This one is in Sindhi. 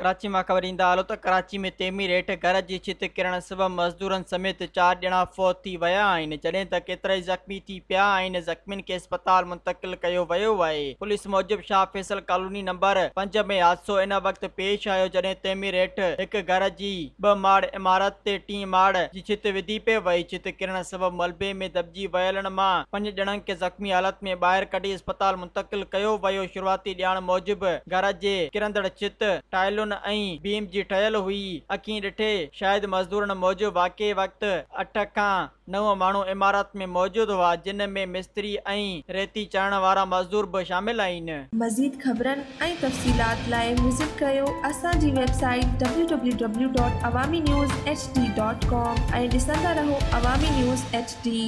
ڪراچي مان خبر ڏيندا هلو ته ڪراچي ۾ تعمير هيٺ گهر جي ڇت ڪرڻ سبب مزدورن سميت چار ڄڻا فوت ٿي ويا آهن جڏهن ته ڪيترائي زخمي ٿي پيا آهن زخمين کي اسپتال منتقل ڪيو ويو آهي پوليس موجب شاهه فيصل ڪالوني نمبر پنج ۾ حادثو ان وقت پيش آيو جڏهن تعمير هيٺ هڪ گهر جي ٻه ماڙ عمارت تي ٽين ماڙ جي ڇت وڌي پئي وئي ڇت ڪرڻ سبب ملبي ۾ دٻجي ويلن مان پنج ڄڻن کي زخمي حالت ۾ ٻاهر ڪڍي اسپتال منتقل ڪيو ويو شروعاتي ڄاڻ موجب گهر جي ڪرندڙ ڇت ٽائلن ۽ بيم جي ٺهيل هئي. اکين ڏٺي شاهد مزدورن موجب واقعي وقت اٺ کان نو ماڻهو عمارت ۾ موجود هئا، جن ۾ مستري ۽ ريتي چاڙهڻ وارا مزدور به شامل آهن. مزيد خبرن ۽ تفصيلات لاء وزٽ ڪريو اسان جي website W W W dot Awami news H D dot com ۽ ڏسندا رهو عوامي نيوز ايڇ ڊي.